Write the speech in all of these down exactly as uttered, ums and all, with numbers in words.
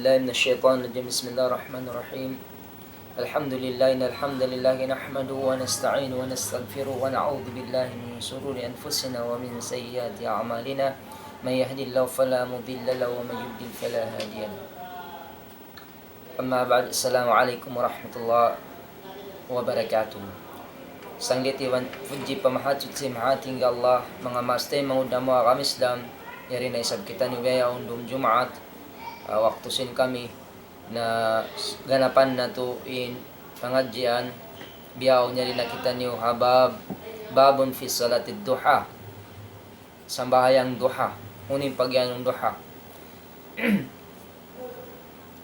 بالله من الشيطان الرجيم. بسم الله الرحمن الرحيم. الحمد لله، إن الحمد لله نحمده ونستعينه ونستغفره ونعوذ بالله من شرور أنفسنا ومن سيئات أعمالنا. من يهد الله فلا مضل له ومن يضلل فلا هادي له. أما بعد، السلام عليكم ورحمة الله وبركاته. Sanglit iban pudji pamahatud sin Mahatinggi Allah, manga maas taymanghud namu' ha agama Islam, yari na isab kitaniyu bihaun dum Jumaat, ah, waktu sin kami, na ganapan natu' in pangadjian, bihaun yari na kitaniyu ha bab, babun fi salatid duha. Sambahayang duha. Unu in pagiyanun duha?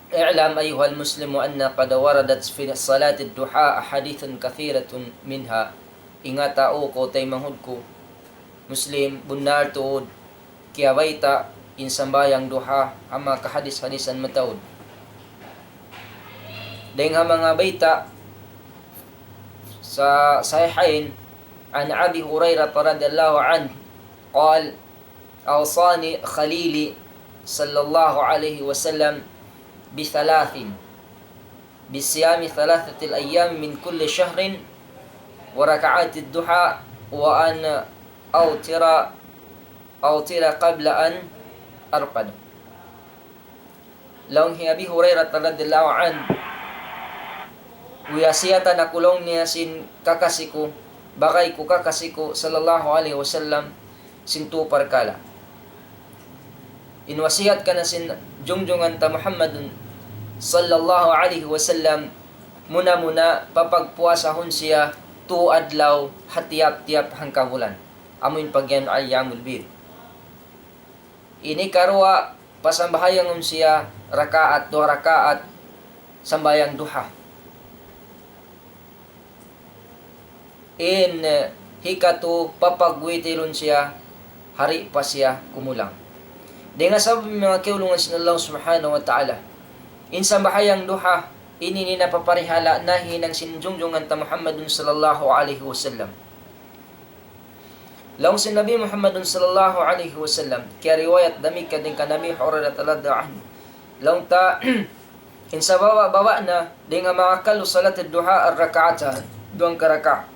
اعلم أيها المسلم أن قد وردت في صلاة الضحى أحاديث كثيرة منها. Ingata, O kaw taymanghud ku Muslim, bunnal tuud kiyabayta' in sambahayang duha ha manga kahadis-hadisan mataud. Dayng ha manga bayta' sa Sahihayn, عن أبي هريرة رضي الله عنه قال: أوصاني خليلي صلى الله عليه وسلم بثلاث: بصيام ثلاثة الأيام من كل شهر وركعات الضحى وأن أوتر، أوتر قبل أن أرقد. Laung hi Abi Hurairah radhiyallahu anhu, wiyasiyatan aku laung niya sin kakasi ku, bagay ku kakasi ku sallallahu alayhi wasallam, sin tū parkala'. In wasiyat kaniya sin jungjungan ta Muhammadun sallallahu alayhi wasallam, muna-muna papagpuasahun siya tū adlaw ha tiyap-tiyap hangkabulan. Amu in pagiyanun ayyamul bid. Ini karuwa, pasambahayangun siya rakaat, duwa rakaat, sambahayang duha. In, eh, hikatū, papagwitirun siya, hari pa siya kumulang. Dayn ha sabab, manga kiyaulungan sin Allah Subhanahu wa Ta'ala, in sambahayang duha, ini in napaparihala' nahinang sin jungjungan ta Muhammadun sallallahu alayhi wasallam. Laung sin Nabi Muhammadun sallallahu alayhi wasallam, kiyariwayat damikkiyan dayn kan Abi Hurairah radhiyallahu anhu. Laung ta, in sababa'-baba' na, dayn ha manga akalu salat duha ar-rak'atan, duwang karakaat.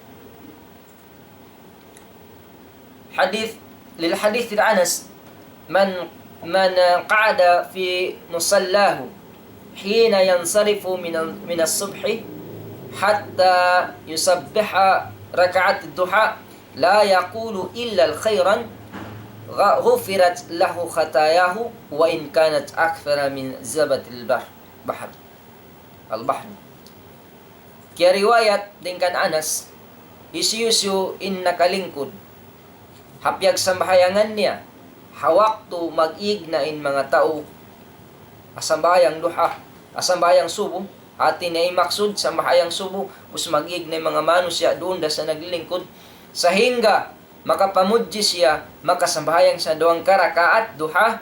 Hadith, للحديث عن أنس، من، من قعد في مصلاه حين ينصرف من ال-، من الصبح حتى يصبح ركعة الضحى لا يقول إلا خيرا غ-، غفرت له خطاياه وإن كانت أكثر من زبد البحر، بحر، البحر. Kiyariwayat dayn kan Anas, hisiyu-siyu in nakalingkud ha piyagsambahayangan niya, ha waktu mag-ig na in manga tau, ha sambahayang duha, ha sambahayang subu, hati niya in maksud, sambahayang subu, ubus mag-ig na in manga manusiya' duun da sa naglilingkud, sahingga makapamudji siya, makasambahayang siya duwang karakaat duha,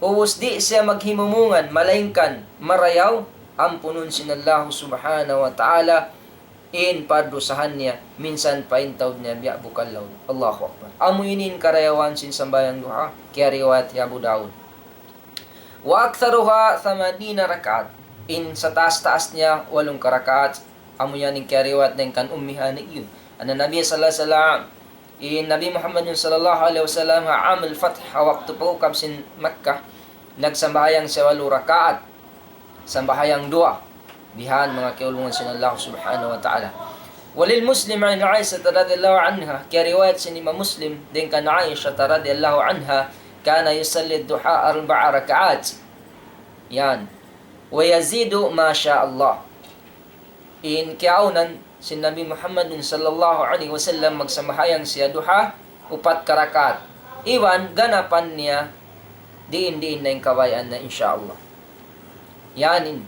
ubus di' siya maghimumungan, malaingkan marayaw, ampunun sin Allahu Subhanahu wa Ta'ala in pardusahan niya, minsan pa in taud niya biya' bukal laud. Allahu Akbar. Amu ini in karayawan sin sambahayang duha, kiyariwayat hi Abu Daud. وأكثرها ثمانين ركعة. In sataas-taas niya, walung karakaat. Amu yan in kiyariwayat dayn kan Ummi Hani yun. Anna Nabi sallallahu alayhi wasallam, in Nabi Muhammadun sallallahu alayhi wasallam, ha Amul Fath, ha waktu pag-ukab sin Makkah, nagsambahayang siya walu rakaat, sambahayang duwa. Bihan, manga kiyaulungan sin Allah Subhanahu wa Ta'ala. ولمسلم عن عائشة رضي الله عنها, kiyariwayat sin Imam Muslim, dayn kan Aisha radhiyallahu anha, كان يصلي الضحى أربع ركعات. Yan. ويزيد ما شاء الله. In kiyaawnan sin Nabi Muhammadun sallallahu alayhi wasallam magsambahayang siya duha, upat karakaat. Iban ganapan niya diin-diin na in kabayaan niya, insya Allah. Yan in,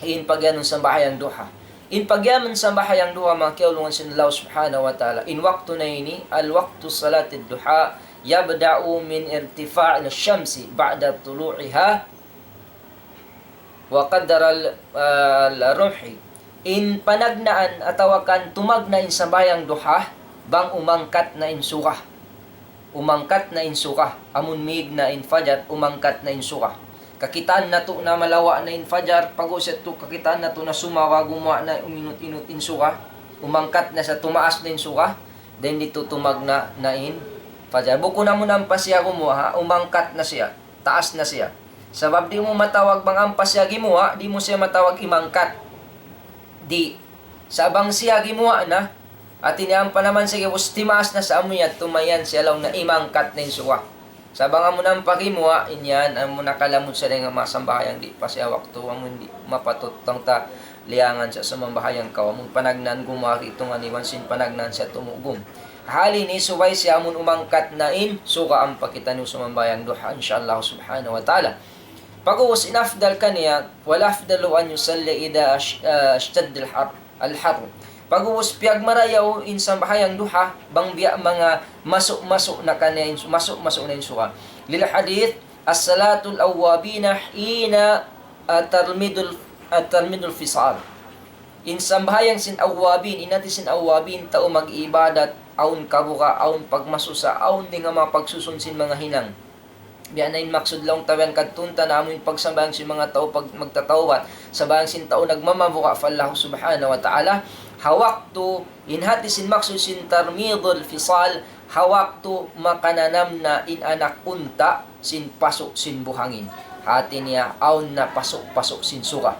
in pagiyanun sambahayang duha. In pagiyanun sambahayang duha, manga kiyaulungan sin Allah Subhanahu wa Ta'ala. In waktu na ini, الوقت صلاة الضحى يبدأ من ارتفاع الشمس بعد طلوعها وقدر ال-، الرمح. In panagnaan atawa kan tumagna' in sambahayang duha, bang umangkat na in suga. Umangkat na in suga. Amun mīg na in fajar, umangkat na in suga. Kakitaan natu' na malawa' na in fajar, pag'ubus yadtu kakitaan natu' na sumawa, gumuwa' na, uminut-inut in suga, umangkat na sa, tumaas na in suga, then didtu tumagna' na in fajar. Bukun amu na ampa siya gumuwa', ha, umangkat na siya, taas na siya. Sabab di' mu matawag bang ampa siya gimuwa', di' mu siya matawag imangkat. Di'. Sa' bang siya gimuwa' na, hati niya ampa naman siya, ubus timaas na sa amu yadtu, mayan siya laung na imangkat na in suga. Sa' bang amu na ampa gimuwa', in yan, amu na kalamud sa dayn ha manga sambahayang di' pa siya waktu, amu in di' mapatut tang ta liyangan sa sumambahayang kaw, amu in panagnaan gumuwa' itungan iban sin panagnaan siya tumugum. Hal ini subay siya amun umangkat na in suga ampa kitaniyu sumambahayang duha, insha Allah subhanahu wa ta'ala. Pag'ubus in afdal kaniya, والأفضل أن يصلي إذا اش-، آه، اشتد الحر، الحر. Pag'ubus piyagmarayaw in sambahayang duha, bang biya' manga masu'-masu' na kaniya in, masu'-masu' na in suga. للحديث: صلاة الأوابين حين، آه، ترمد ال-، آه، ترمد الفصال. In sambahayang sin awwabin, in hati sin awwabin, tau mag-ibadat, awn kabuga', awn pagmasusa, awn dayn ha manga pagsusun sin manga hinang. Biya' na in maksud laung ta biya' kadtu unta na amu in pagsambahayang sin manga tau pag-, magtatawbat, sambahayang sin tau nagmamabuga' pa Allah subhanahu wa ta'ala. Ha waktu, in hati sin maksud sin tarmidul fisal, ha waktu makananam na in anak unta' sin pasu' sin buhangin. Hati niya, awn na pasu'-pasu' sin suga.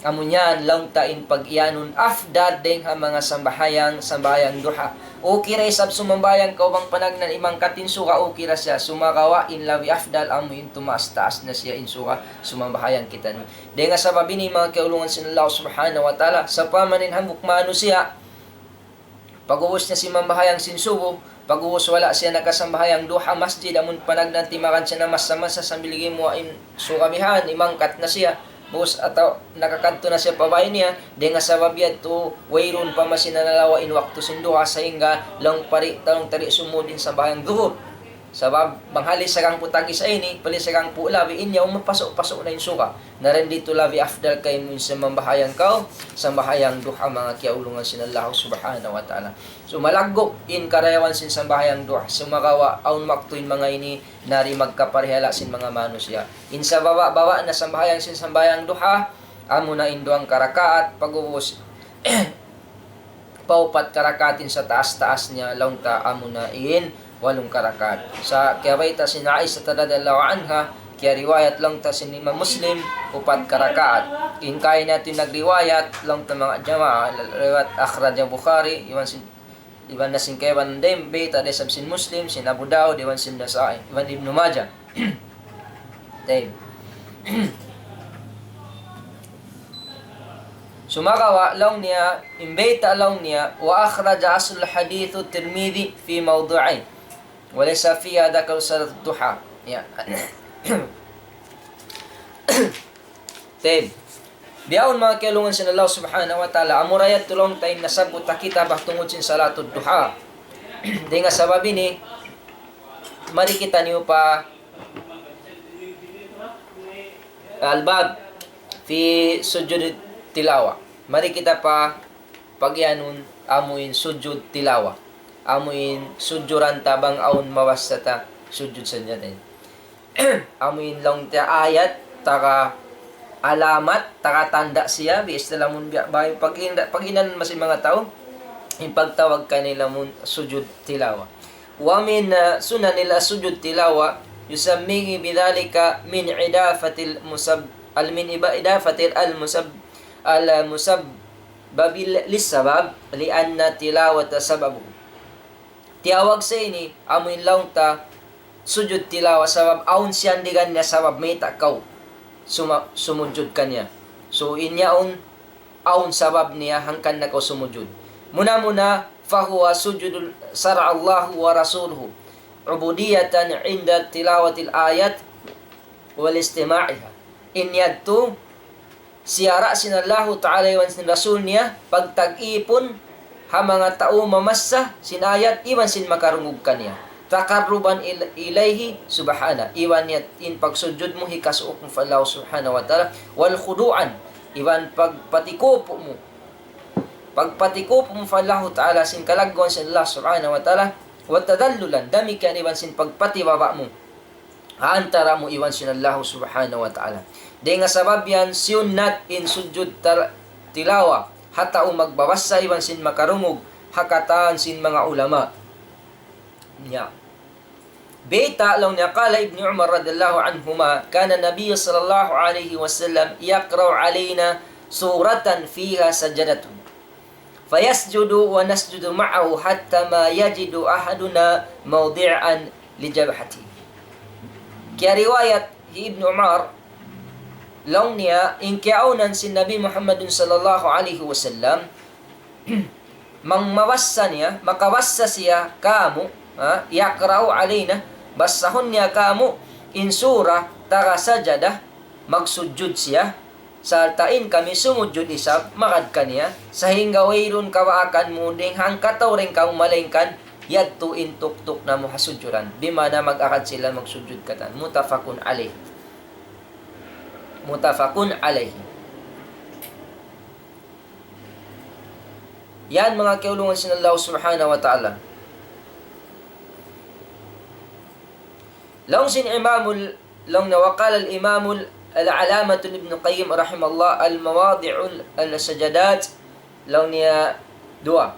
Amu yan, laung ta in pag-iyanun afdal dayn ha manga sambahayang, sambahayang duha. Okay ra isab sumambahayang kaw bang panagnaan imangkat in suga, okay ra siya. Sumagawa' in labi afdal amu in tumaas-taas na siya in suga, sumambahayang kitaniyu. Dayn ha sabab ini, manga kiyaulungan sin Allah subhanahu wa ta'ala, sapamana in hambuuk manusiya', pag'ubus niya simambahayang sin subu, pag'ubus wala' siya nakasambahayang duha masjid, amun panagnaan timakan siya na masa-masa sambil gimuwa' in suga bihan, imangkat na siya. Ubus atawa nakakadtu na siya pa bāy niya, dayn ha sabab yadtu, wayruun pa masin nalawa' in waktu sin duha, sahingga laung pa di', laung ta di' sumūd in sambahayang duhur. Sabab, bang hali sa hangpu' tagisa ini, pali sa hangpu' labi, in yaun mapasu'-pasu' na in suga. Na dayn didtu labi afdal kaymu in sumambahayang kaw, sambahayang duha manga kiyaulungan sin Allah subhanahu wa ta'ala. So, malaggu' in karayawan sin sambahayang duha. Sumagawa', awn waktu in manga ini, na di' magkaparihala' sin manga manusiya'. In sababa'-baba' na sambahayang sin sambahayang duha, amuna in duwang karakaat, pag'ubus, paupat karakaat in sataas-taas niya, laung ta amuna in walung karakaat. Sa' kiyabayta' sin Aisha radhiyallahu anha, kiyariwayat laung ta sin Imam Muslim, upat karakaat. In kaina yadtu in nagriwayat, laung ta manga jamaa, riwayat akhraja Bukhari, iban sin, iban na sin kaibanan dayn, bayta' da isab sin Muslim, sin Abu Dawud, iban sin Nasa'i, iban Ibnu Majah. Tayyib. Sumagawa' laung niya, in bayta' laung niya, وأخرج أصل الحديث الترمذي في موضعين، وليس فيها ذكر صلاة الضحى. Ya. Tayyib. Bihaun manga kiyaulungan sin Allah subhanahu wa ta'ala, amura yadtu laung ta in nasabbut ha kitab tungud sin salatud duha. Dayn ha sabab ini, mari kitaniyu pa الباب في سجود التلاوة. Mari kita pa pag-iyanun amu in sujud tilawa. Amu in sujuran ta bang awn mabassa ta sujud sajda. Amu in laung ta ayat, taga alamat, taga tanda' siya, biya' istilah mun biya' bay, pag-in-, pag-inan masi manga tau, in pagtawag kanila mun sujud tilawa. ومن سنن السجود التلاوة يسميه بذلك من إضافة المسب-، من إضافة المسب-، المسبب للسبب لأن التلاوة سببه. Tiyawag sa ini, amu in laung ta, sujud tilawa, sabab awn siyandigan niya sabab mayta' kaw suma-, sumujud kaniya. So, in yaun, awn sabab niya hangkan na kaw sumujud. Muna-muna, فهو سجود شرع الله ورسوله عبودية عند تلاوة الآيات والاستماعها. In yadtu, siyara' sin Allahu Ta'ala iban sin Rasul niya, pagtag-ipun ha manga tau mamassa sin ayat iban sin makarungug kaniya. تقربا إل-، إليه سبحانه. Iban yadtu in pagsujud mu hikasuuk mu pa Allah Subhanahu wa Ta'ala. وخضوعا. Iban pagpatikupu' mu. Pagpatikupu' mu pa Allahu Ta'ala sin kalagguan sin Allah Subhanahu wa Ta'ala. وتذللا. Damikkiyan iban sin pagpatibaba' mu. ha antara' mu iban sin Allahu Subhanahu wa Ta'ala. Dayn ha sabab yan, siyunnat in sujud tar-, tilawa, ha tau magbabassa iban sin makarungug, ha katan sin manga ulama. Ya. Bayta' laung niya, قال ابن عمر رضي الله عنهما: كان النبي صلى الله عليه وسلم يقرأ علينا سورة فيها سجدة، فيسجد ونسجد معه حتى ما يجد أحدنا موضعا لجبهته. Kiyariwayat hi Ibnu Umar, laung niya, in kiyaawnan sin Nabi Muhammadun sallallahu alayhi wasallam, mang mabassa niya, makabassa siya kāmu', ha, يقرأ علينا, bassahun niya kāmu', in surah taga Sajdah, magsujud siya, sarta' in kami sumujud isab, magad kaniya, sahingga wayruun kabaakan mu dayn hangkatau dayn kāmu' malaingkan, yadtu in tuktuk namu' ha sujuran. Bima'na magad sila magsujud katan. متفق عليه. متفق عليه. Yan manga kiyaulungan sin Allah Subhanahu wa Ta'ala. Laung sin Imamul, laung niya, وقال الإمام العلامة ابن القيم رحمه الله: المواضع السجدات, laung niya, duwa.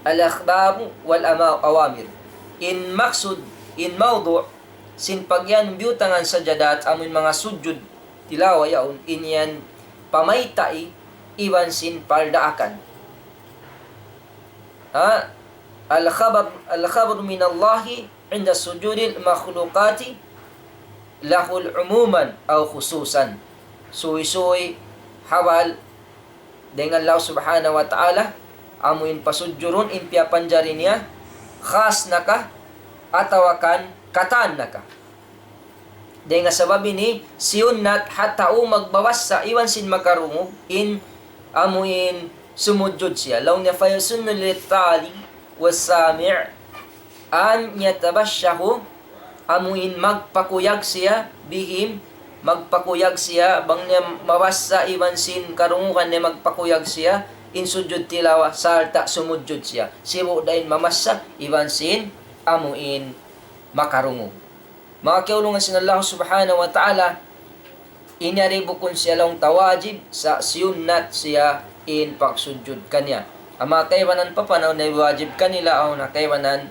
الأخبار والأوامر. In maksud, in mawdu' sin pag'iyanun biyutangan sajadat, amun manga sujud tilawa yaun, in yan pamaytai iban sin paldaakan. Ha? الخبر، الخبر من الله عند سجود المخلوقات له عموما أو خصوصا. Suysuy habal dayn ha Allah Subhanahu wa Ta'ala, amu in pasujurun in piyapanjari niya, khas na ka, atawa kan katan na ka. Dayn ha sabab ini, siyunnat ha tau magbabassa iban sin makarungug in amu in sumujud siya. Laung niya, فيسن للتالي والسامع أن يتبشه, amu in magpakuyag siya, بهم, magpakuyag siya, bang niya mabassa iban sin karungugan niya magpakuyag siya, in sujud tilawa, sarta' sumujud siya. Sibu' da in mamassa iban sin amu in makarungug. Manga kiyaulungan sin Allah Subhanahu wa Ta'ala, in yari bukun siya laung ta wajib, sa' siyunnat siya in pagsujud kaniya. Amu kaibanan papanaw na wajib kanila, awn kaibanan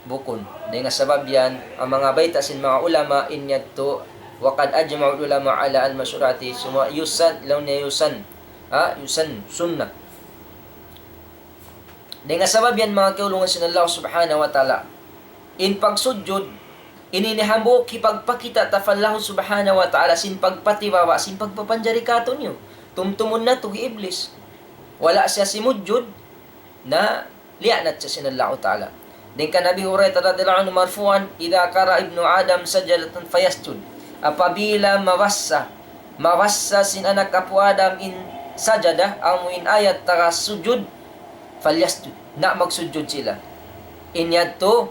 bukun. Dayn ha sabab yan, amu manga bayta' sin manga ulama, in yadtu, وقد أجمع العلماء على المشروعية, suma yusan, laung niya yusan, ha, yusan, sunnah. Dayn ha sabab yan, manga kiyaulungan sin Allah Subhanahu wa Ta'ala, in pagsujud, ini in hambuuk hipagpakita' ta pa Allah Subhanahu wa Ta'ala sin pagpatibaba', sin pagpapanjari kātu'niyu. Tumtumun natu' hi Iblis. Wala' siya simujud, na liyaanat siya sin Allah Ta'ala. Dayn kan Abi Hurairah رضي الله عنه مرفوعا: إذا قرأ ابن آدم سجدة فليسجد. Apabila mabassa, mabassa sin anak apu' Adam in sajadah, amu in ayat taga sujud, فليسجد. Na magsujud sila. In yadtu,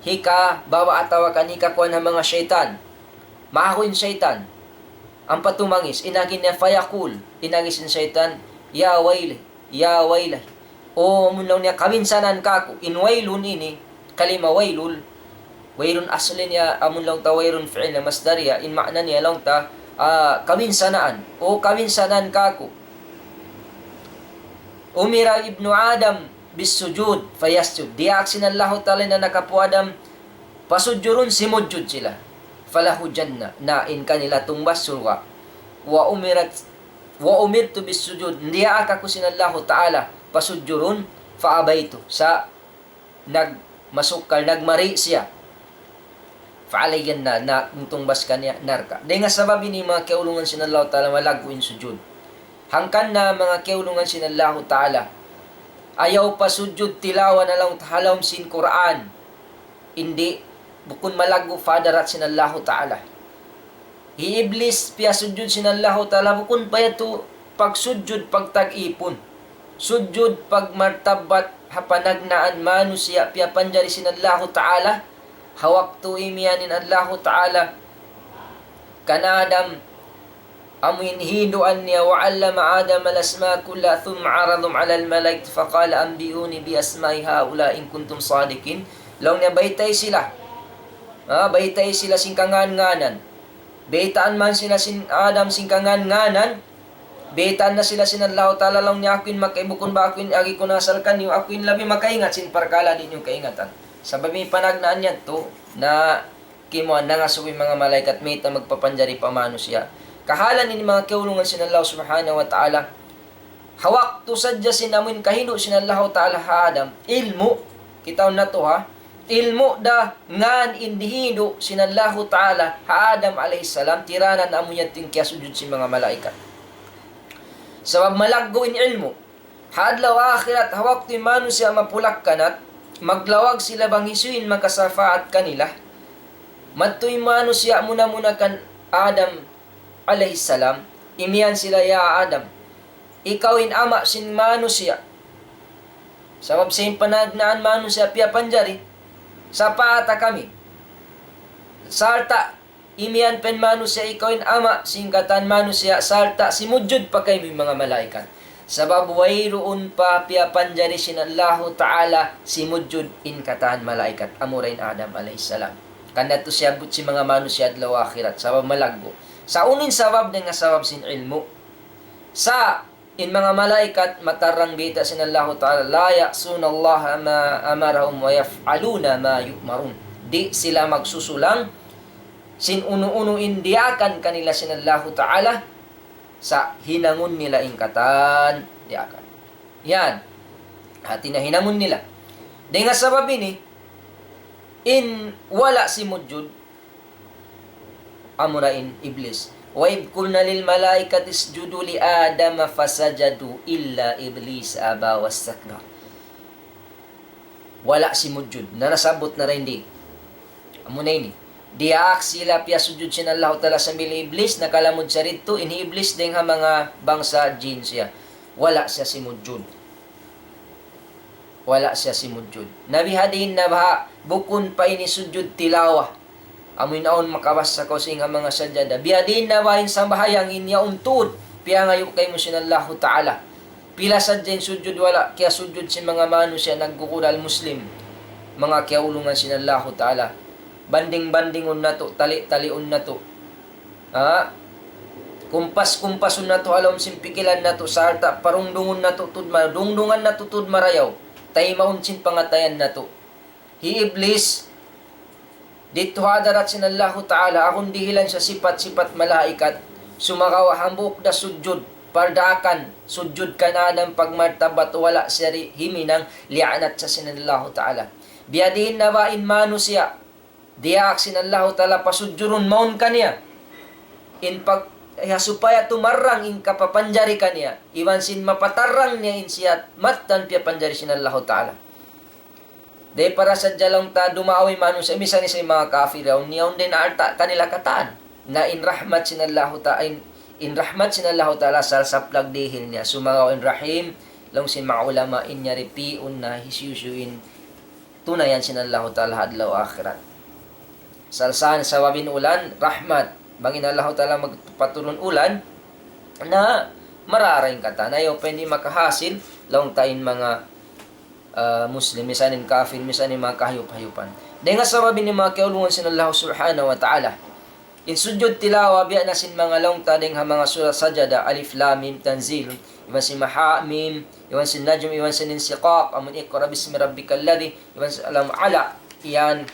hikabawa' atawa kan hikakuwan ha manga saytan. Maahu in saytan. Ampa tumangis, in agi niya فيقول, in agi sin saytan, يا ويلي، يا ويلي. O, amun laung niya, kabinsanaan kāku'. In wailun ini, kalima wailun, wailun asli niya, amun laung ta wailun fi'il na masdar ya, in maana niya laung ta, ah, kabinsanaan. O, kabinsanaan kāku'. أمر ابن آدم بالسجود فليسجد. Diyaak sin Allahu Ta'ala in anak apu' Adam, pasujurun, simujud sila. فله جنة, na in kanila tungbas surga'. وأمرت، وأمرت بالسجود, diyaak aku sin Allahu Ta'ala pasujurun, فأبيت, sa' nagmasukkal, nagmari siya. فعلي النار, na in tungbas kaniya narka'. Dayn ha sabab ini, manga kiyaulungan sin Allahu Ta'ala, malaggu' in sujud. Hangkan na, manga kiyaulungan sin Allahu Ta'ala, ayaw pasujud tilawa na laung ta ha lawm sin Qur'an. Di', bukun malaggu' pa hadarat sin Allahu Ta'ala. Hi Iblis piyasujud sin Allahu Ta'ala, bukun pa yadtu pagsujud pagtag-ipun. Sujud pagmartabbat ha panagnaan manusiya' piyapanjari sin Allahu Ta'ala. Ha waktu imiyan in Allahu Ta'ala kan Adam, amu in hinduan niya, وعلم آدم الأسماء كلها ثم عرضهم على الملائكة فقال أنبئوني بأسماء هؤلاء إن كنتم صادقين. Laung niya, baytai sila. Ha, baytai sila sin kangan-nganan. Baytaan man sila sin Adam sin kangan-nganan. Baytaan na sila sin Allahu Ta'ala laung niya aku in makai bukun ba aku in agi ku na asal kaniyu, aku in labi makaingat sin parkala' di' niyu kaingatan. Sabab in panagnaan niya tu na kimuan na nga suwi manga malaikat mayta' magpapanjari pa manusiya'. Kahalan ini manga kiyaulungan sin Allah Subhanahu wa Ta'ala. Ha waktu sadja sin amuin kahindu' sin Allahu Ta'ala ha Adam, ilmu', kitaun natu' ha, ilmu' da ngan in dihindu' sin Allahu Ta'ala ha Adam alayhi salam, tiranan amu yadtu in kiyasujud sin manga malaikat. Sabab malaggu' in ilmu'. Ha adlaw akhirat, ha waktu in manusiya' mapulak-kanat, maglawag sila bang hisiyu in makasapaat kanila. Madtu in manusiya' muna-muna kan Adam alayhi salam, imiyan sila, "Ya Adam, ikaw in ama' sin manusiya'. Sabab sin panagnaan manusiya' piyapanjari, sapaata kami." Sarta' imiyan pa in manusiya', "Ikaw in ama' sin katan manusiya', sarta' simujud pa kaymu in manga malaikat." Sabab wayruun pa piyapanjari sin Allahu Ta'ala simujud in katan malaikat, amura in Adam alayhi salam. Kan yadtu siyabbut sin manga manusiya' adlaw akhirat, sabab malaggu'. Sa' unu in sabab? Dayn ha sabab sin ilmu'. Sa' in manga malaikat matarrang bayta' sin Allahu Ta'ala, لا يعصون الله ما أمرهم ويفعلون ما يؤمرون. Di' sila magsusulang sin unu-unu in diyaakan kanila sin Allahu Ta'ala, sa' hinangun nila in katan diyaakan. Yan. Hati niya hinangun nila. Dayn ha sabab ini, in wala' simujud, amura in Iblis. وإذ قلنا للملائكة اسجدوا لآدم فسجدوا إلا إبليس أبى واستكبر. Wala' simujud. Na nasabbut na dayn di. Amuna ini. Diyaak sila piyasujud sin Allahu Ta'ala sambil Iblis, nakalamud siya didtu, in Iblis dayn ha manga bangsa jin siya. Wala' siya simujud. Wala' siya simujud. Na bihadiin na baha', bukun pa ini sujud tilawa. Amu in awn makabassa kaw sin ha manga sajada. Bihadiin na baha' in sambahayang in yaun tuud piyangayu' kaymu sin Allahu Ta'ala. Pila sadja in sujud wala' kiyasujud sin manga manusiya' nagkukural Muslim. Manga kiyaulungan sin Allahu Ta'ala. Banding-bandingun natu', tali'-taliun natu'. Ha? Kumpas-kumpasun natu' ha lawm sin pikilan natu', sarta' parungdungun natu' tuud ma-, dungdungan natu' tuud marayaw. Taymaun sin pangatayan natu'. Hi Iblis, didtu ha hadarat sin Allahu Ta'ala, agun dihilan siya sipat-sipat malaikat, sumagawa' hambuuk da sujud, pardaakan, sujud kan Adam pagmartabat, wala' siya di' himinang, liyaanat siya sin Allahu Ta'ala. Biyadiin na baha' in manusiya', diyaak sin Allahu Ta'ala pasujurun mawn kaniya. In pag, ya, supaya tumarrang in kapapanjari kaniya, iban sin mapatarrang niya in siyat mattan piyapanjari sin Allahu Ta'ala. Dayn para sadja laung ta dumaawi manusiya', misan isab in manga kafir yaun, niya yaun dayn alta' kanila katan. Na in rahmat sin Allahu ta-, in, in rahmat sin Allahu Ta'ala sal saplag dihil niya. Sumagawa' in Rahim, laung sin manga ulama, in yari pi'un na hisiyu-siyu in tunayan sin Allahu Ta'ala ha adlaw akhirat. Sal-, sal-, sabab in ulan, rahmat. Bang in Allahu Ta'ala magpaturun ulan, na marara in katan. Ayaw pa ini makahasil, laung ta in manga ah, Muslim, misan in kafir, misan in manga kahayup-hayupan. Dayn ha sabab ini manga kiyaulungan sin Allah Subhanahu wa Ta'ala. In sujud tilawa, biya' na sin manga laung ta dayn ha manga surat sajada, Alif Lam Mim Tanzil, iban sin Ha Mim, iban sin Najm, iban sin Inshiqaq, amun Iqra Bismi Rabbikal Ladhi, iban sin Alam Alaq, yan.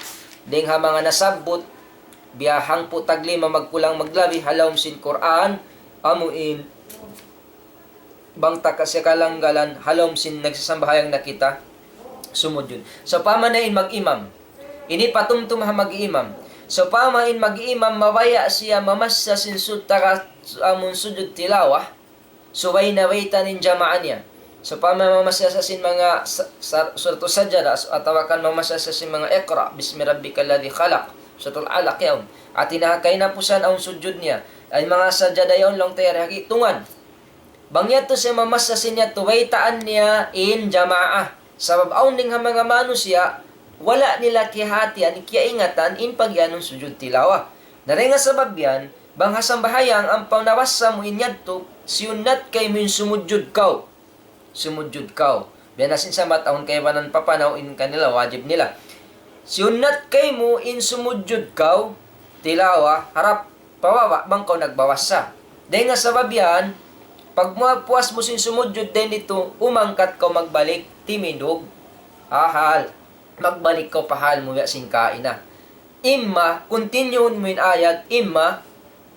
Dayn ha manga nasabbut, biya' hangpu' tag lima magkulang maglabi, ha lawm sin Qur'an, amu in bang ta kasi kalanggalan, ha lawm sin nagsasambahayang na kita, sumujud. Sawpama na in mag-imam. Ini patumtum ha mag-imam. Sawpama in mag-imam, mabaya' siya mamassa sin sut-, taga, amun sujud tilawah, subay na baytaan in jamaa niya. Sawpama mamassa siya sin manga sa-, sa-, Suratus Sajdah, atawa kan mamassa siya sin manga Iqra, Bismi Rabbikal Ladhi Khalaq, Suratul Alaq yaun. Hati niya ha kahinapusan awn sujud niya. In manga sajada yaun laung ta yari ha gitungan. Bang yadtu siya mamassa sin yadtu, baytaan niya in jamaa. Sabab awn dayn ha manga manusiya', wala' nila kiyahatihan, kiyaingatan, in pagiyanun sujud tilawa. Na dayn ha sabab yan, bang ha sambahayang, ampa nabassa mu in yadtu, siyunnat kaymu in sumujud kaw. Sumujud kaw. Biya' na sin sambat awn kaibanan papanaw in kanila, wajib nila. Siyunnat kaymu in sumujud kaw, tilawa, harap pa baba', bang kaw nagbawasa. Dayn ha sabab yan, pagmupuas mu sin sumujud dayn ditu, umangkat kaw magbalik, timindug, ha hal. Magbalik kaw pa hal mu biya' sin kaina. Imma, continue mu in ayat, imma,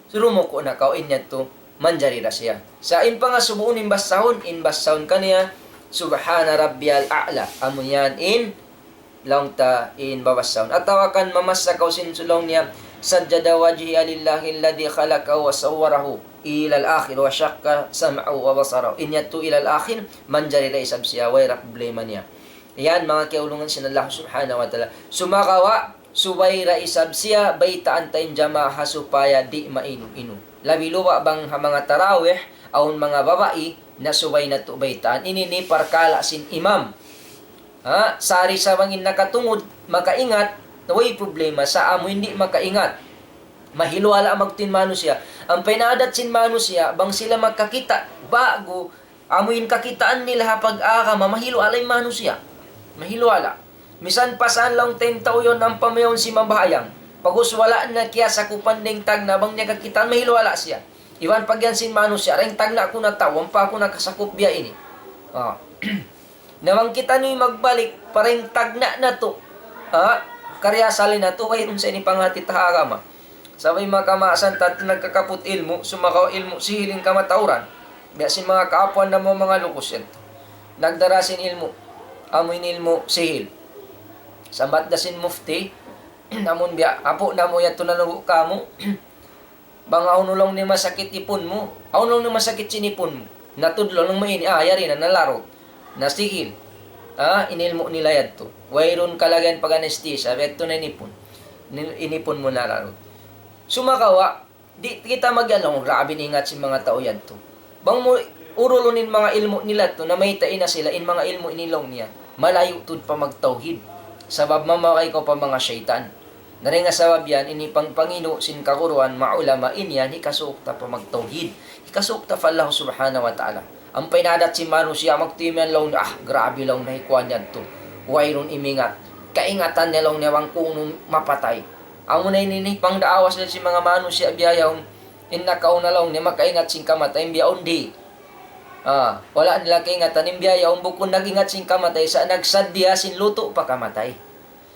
rumuku' na kaw, in yadtu, manjari da siya. Sa' in pangasubuhun in basahun, in basahun kaniya, سبحان ربي الأعلى. Amu yan in, laung ta in babasahun. Atawa kan mamassa kaw sin laung niya, سجد وجهي لله الذي خلقه وصوره إلى الآخر وشق سمعه وبصره. In yadtu إلى الآخر, manjari da isab siya, way da problema niya. Yan, manga kiyaulungan sin Allah Subhanahu wa Ta'ala. Sumagawa', subay da isab siya, baytaan ta in jamaa supaya di' mainu-inu. Labi luba' bang ha manga tarawih, awn manga babai, na subay natu' baytaan. Ini in parkala' sin imam. Ha? Sari sa bang in nakatungud, makaingat, way problema. Sa' amu in di' makaingat, mahiluhala' magtuy in manusiya'. Ampa in adat sin manusiya', bang sila makakita', ba'gu, amu in kakitaan nila ha pag-agama, mahiluhala' in manusiya'. Mahiluhala'. Misan pa saan laung ta in tau yan, ampa mawn simambahayang. Pag'ubus wala' na kiyasakupan dayn tagna', bang niya kakitaan, mahiluhala' siya. Iban pag yan sin manusiya', dayn tagna' ku na tau, ampa aku nakasakup biya' ini. Ah. Na bang kitaniyu magbalik pa dayn tagna' natu'. Ha? Kariasali natu', wayruun sa ini panghati ta ha agama. Sabab in manga kamaasan ta nagkakaput ilmu', sumagawa' ilmu' sihil in kamatauran. Biya' sin manga kaapuan namu' manga lukus yan. Nagdara sin ilmu', amu in ilmu' sihil. Sambat da sin mufti, amun biya', apu' namu' yadtu nanubu' kamu', bang hawnu laung niya masakit ipun mu, hawnu laung niya masakit sin ipun mu. Natudlu' laung mu ini, ah, yari na, nalarut. Nasihil. Ah, in ilmu' nila yadtu. Wayruun kalagihan pag-anesthesia, yadtu na in ipun. In, in ipun mu nalarut. Sumagawa', di' kita mag-, laung, grabe in ingat sin manga tau yadtu. Bang mu urulun in manga ilmu' nila yadtu, na mayta' na sila, in manga ilmu' ini laung niya, malayu' tuud pa magtawhid. Sabab mamagay kaw pa manga saytan. Na dayn ha sabab yan, ini pang-, panginu' sin kaguruan, manga ulama, in yan, hikasuuk ta pa magtawhid. Hikasuuk ta pa Allah Subhanahu wa Ta'ala. Ampa in adat sin manusiya', magtuy man laung, ah, grabe laung niya hi kuwan yadtu. Wayruun imingat. Kaingatan niya laung niya bang kunu' mapatay. Amu na ini in pangdaawa sin manga manusiya' biya' yaun, in nakauna laung niya makaingat sin kamatay, biya' yaun di'. Ah, wala' nila kaingatan in biya' yaun, bukun nag-ingat sin kamatay, sa' nagsaddiya sin lutu' pa kamatay.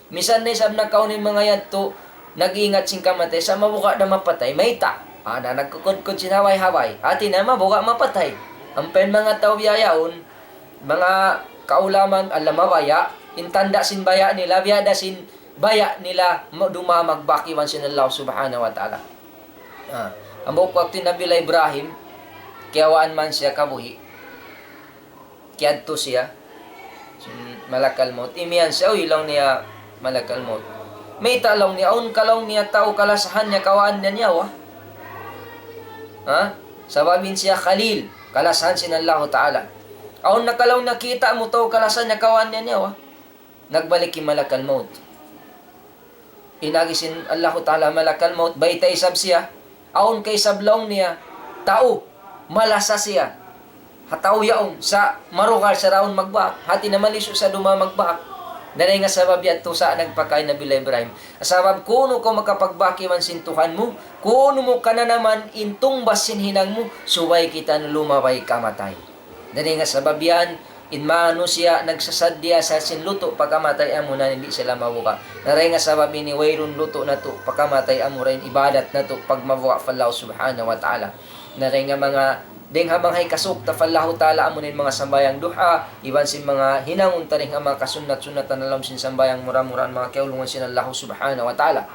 Misan na isab nakauna in manga yadtu, nag-iingat sin kamatay, sa' mabuga' da mapatay, mayta'. Ah, na nagkukudkud sin haway-haway. Hati niya mabuga' mapatay. Ampa in manga tau biya' yaun, manga kaulaman, ala mabaya', in tanda' sin baya' nila, biya' da sin baya' nila, ma-, dumā magbak iban sin Allah Subhanahu wa Ta'ala. Ah, hambuuk waktu Nabi Ibrahim, kiyawaan man siya kabuhi'. Kiyadtu siya sin Malakal Maut. Imiyan siya, "Uy," laung niya, "Malakal Maut. Mayta'," laung niya, "awn ka," laung niya, "tau kalasahan niya kawaan niya nyawa?" Ha? Sabab in siya Khalil, kalasahan sin Allahu Ta'ala. "Awn na ka," laung niya, "kita' mu tau kalasahan niya kawaan niya nyawa?" Nagbalik in Malakal Maut. In agi sin Allahu Ta'ala Malakal Maut, bayta' isab siya, awn ka isab laung niya, tau, malasa siya. Ha tau yaun, sa' marugal siya dayn magbak, hati niya malisu' siya dumā magbak. Na dayn ha sabab yadtu sa' nagpakain Nabi Ibrahim. Sabab kunu' kaw makapagbak iban sin Tuhan mu, kunu' mu kananaman in tungbas sin hinang mu, subay kitaniyu lumabay kamatay. Na dayn ha sabab yan, in manusiya' nagsasaddiya sa sin lutu' pagkamatay amuna in di' sila mabuga'. Na dayn ha sabab ini wayruun lutu' natu' pagkamatay amura in ibadat natu' pagmabuga' pa Allah Subhanahu wa Ta'ala. Na dayn ha manga, dayn ha manga hikasuuk ta pa Allahu Ta'ala amuna in manga sambahayang duha, iban sin manga hinangun ta dayn ha manga kasunnat-sunnatan ha lawm sin sambahayang mura-murahan manga kiyaulungan sin Allah Subhanahu wa Ta'ala.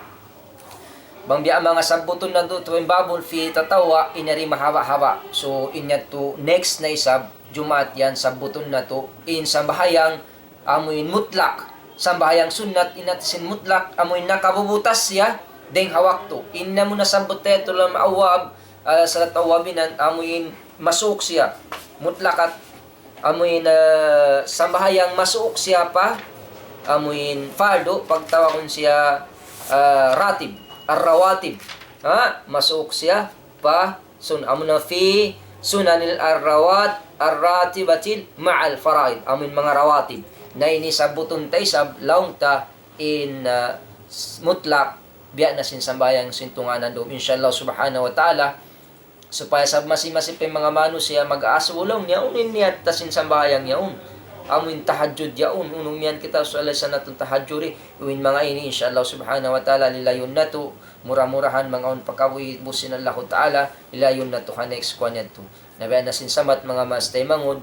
Bang biya' manga sabbutun natu' tuwing babul fi tatawwa', in yari mahaba'-haba'. So, in yadtu next na isab, Jumaat yan, sabbutun natu', in sambahayang amu in mutlak. Sambahayang sunnat, in hati sin mutlak, amu in nakabubutas siya, dayn ha waktu. In namu' nasabbut ta yadtu ha lawm Awwab, ah, salat Awwabin, amu in masuuk siya. Mutlakat, amu in, ah, sambahayang masuuk siya pa, amu in fardu, pagtawagun siya, ah, ratib, ar-rawatib. Ha? Masuuk siya pa sun-, amu na fi sunanil ar-rawat-, ar-ratibatil ma'al faraid. Amu in manga rawatib. Na ini sabbutun ta isab, laung ta, in, ah, s-, mutlak, biya' na sin sambahayang sin tungud dum, insha Allah subhanahu wa ta'ala, supaya sa masi-masi pa in manga manusiya' mag-asubu laung niya, unu in niyat ta sin sambahayang yaun. Amu in tahajjud yaun, unu miyan kita sallallahu alayhi wasallam tahajjud, in manga ini, insha Allah subhanahu wa ta'ala, lilayun natu', mura-murahan manga awn pakabuhi' sin Allahu ta'ala, lilayun natu' ha next kuwan yadtu. Na biya' na sin samat manga maas taymanghud,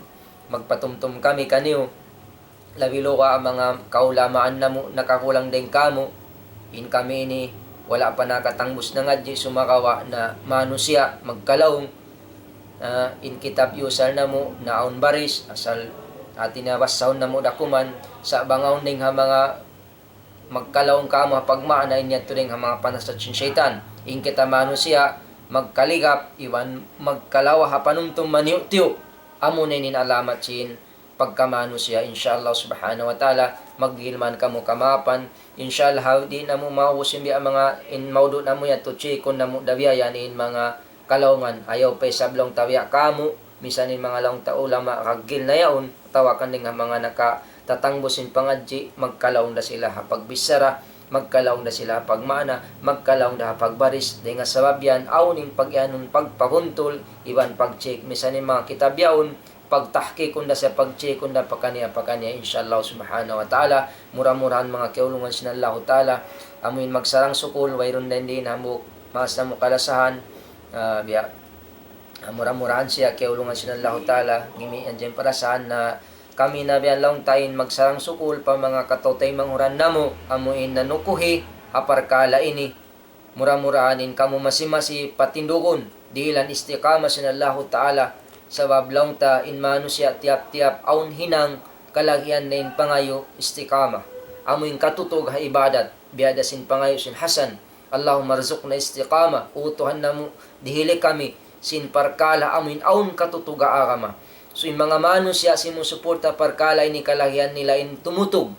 magpatumtum kami kaniyu, labi luga' manga kaulamaan namu' nakakulang dayn kāmu', in kami ini wala' pa nakatangbus nangadji' sumagawa' na manusiya' magkalaung, ah, in kitab usal namu' na awn baris, asal hati niya basahun namu' da kuman, sa' bang awn dayn ha manga magkalaung kāmu' ha pagmaana in yadtu dayn ha manga panasat sin saytan. In kita manusiya', magkaligap, iban magkalawa ha panumtum maniyu'-tiyu'. Amu na ini in alamat sin pagkamanusiya', insha Allah subhanahu wa ta'ala, magdihil man kamu kamaapan. Insha Allah, di' namu' maubus in biya' manga in maudu' namu' yadtu, chikun namu' da biya' yan in manga kalaungan. Ayaw pa isab laung ta biya' kamu', misan in manga laung ta ulama, raggil na yaun, atawa kan dayn ha manga nakatatangbus sin pangadji', magkalaung da sila ha pagbichara, magkalaung da sila ha pagmaana, magkalaung da ha pagbaris. Dayn ha sabab yan, awn in pag-iyanun, pagpabuntul, iban pag-check, misan in manga kitab yaun, pagtahkikun da siya, pag-checkun da pakaniya-pakaniya, insha Allah subhanahu wa ta'ala. Mura-murahan manga kiyaulungan sin Allahu ta'ala, amu in magsarang-sukul, wayruun dayn di hambuuk maas namu' kalasahan, ah, biya', ah, mura-murahan siya kiyaulungan sin Allahu ta'ala, gimi yan dyan parasahan na kami na biya' laung ta in magsarang-sukul pa manga kataw-taymanghuran namu', amu in nanukuhi ha parkala' ini. Mura-murahan in kamu masi-masi patindugun, dihilan istiqamah sin Allahu ta'ala, sabab laung ta in manusiya' tiyap-tiyap awn hinang kalagihan na in pangayu' istiqamah. Amu in katutug ha ibadat, biya' da sin pangayu' sin Hasan, اللهم ارزقنا الاستقامة, O Tuhan namu', dihili kami sin parkala' amu in awn katutug ha agama. So in manga manusiya' simusuporta parkala' ini kalagihan nila in tumutug.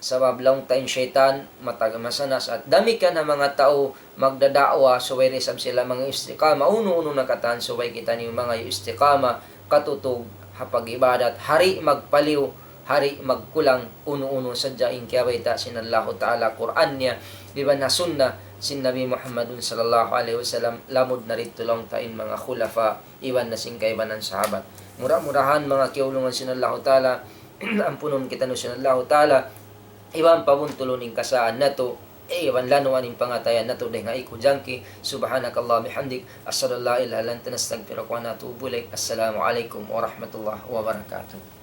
Sabab laung ta in saytan, matag masanas, at damikkiyan ha manga tau magdada'wa, subay da isab sila manga istiqamah, unu-unu na katan, subay kitaniyu mangayu' istiqamah, katutug ha pag-ibadat, ha di' magpaliyu, ha di' magkulang, unu-unu sadja in kiyabayta' sin Allahu ta'ala Qur'an niya, iban ha sunnah sin Nabi Muhammadun sallallahu alayhi wasallam, lamud na didtu laung ta in manga khulafa, iban na sin kaibanan sahabat. Mura-murahan manga kiyaulungan sin Allahu ta'ala, ampunun kitaniyu sin Allahu ta'ala, iban pabuntulun in kasaan natu', iban lanuan in pangatayan natu' dayn ha iku jangki. سبحانك اللهم وبحمدك، أشهد أن لا إله إلا أنت، نستغفرك ونتوب إليك. السلام عليكم ورحمة الله وبركاته.